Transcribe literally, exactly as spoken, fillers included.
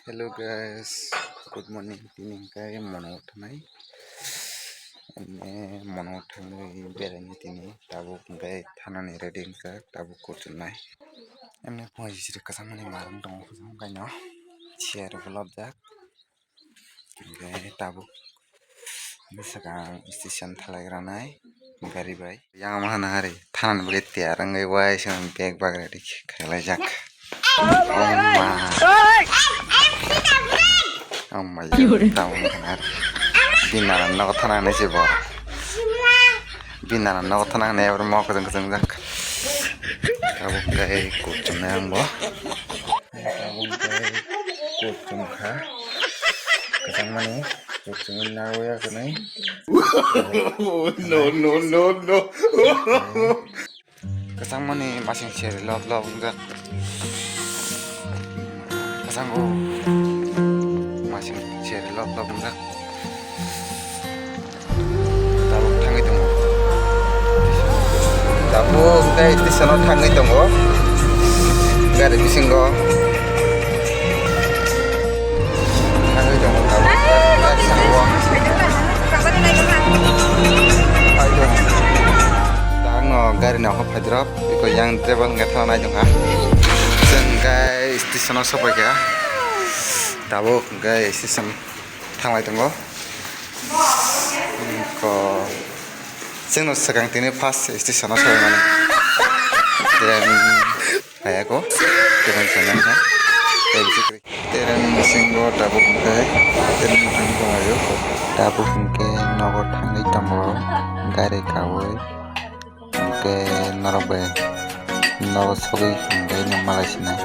Hello guys, good morning. Tini hwnkhe mono thanai. Ene mono thangwi beraini tini tabuk hwnkhe thanani ready wngkha tabuk kuchunai. Ene phone sisiri kwchangmani marwng tongo kwchang kaino chair bo lobjak. Hwnkhe tabuk bwswkang station thalaigra nai gari bai. Yang ma hana hari thanani bagwi tiyar wngwi uaisa bag bagra rikhe khailai jak. Oh ma. Oh ma, tamo hana hari. Bini nana nogo thana hinwi se bo. Bini nana nogo thana hinwi abo mok kwchwng kwchwng jak. Abo khe kuchunai ang bo. Abo khe kuchung kha. Kwchangmani kuchungwi nawi ya kwnwi. No, no, no, no. Kwchangmani masing seri lop lop wngjak. Kwchango masing seri lop lop wngjak. Tabuk thangwi tongo. Tabuk tei station o thangwi tongo. Gari bisingo. Thangwi tongo tabuk. Gari sango. Phai tongo. Ang no gari no hok phai drop. Iko yang driver hwnkhe thana nai tongkha. Chwng khe station o sopaikha. Tabuk hwnkhe station thanglai tongo. Ko chwngno swkang tini first station o sobaimani. Train phaiya ko. Train phaiya kha. Tei bisikri. Train bisingo tabuk hwnkhe train thang tongo. Tabuk hwnkhe nogo thangwi tongo gari kaui. Hwnkhe norok bai nogo sogwi hwnkhe no malai sinai.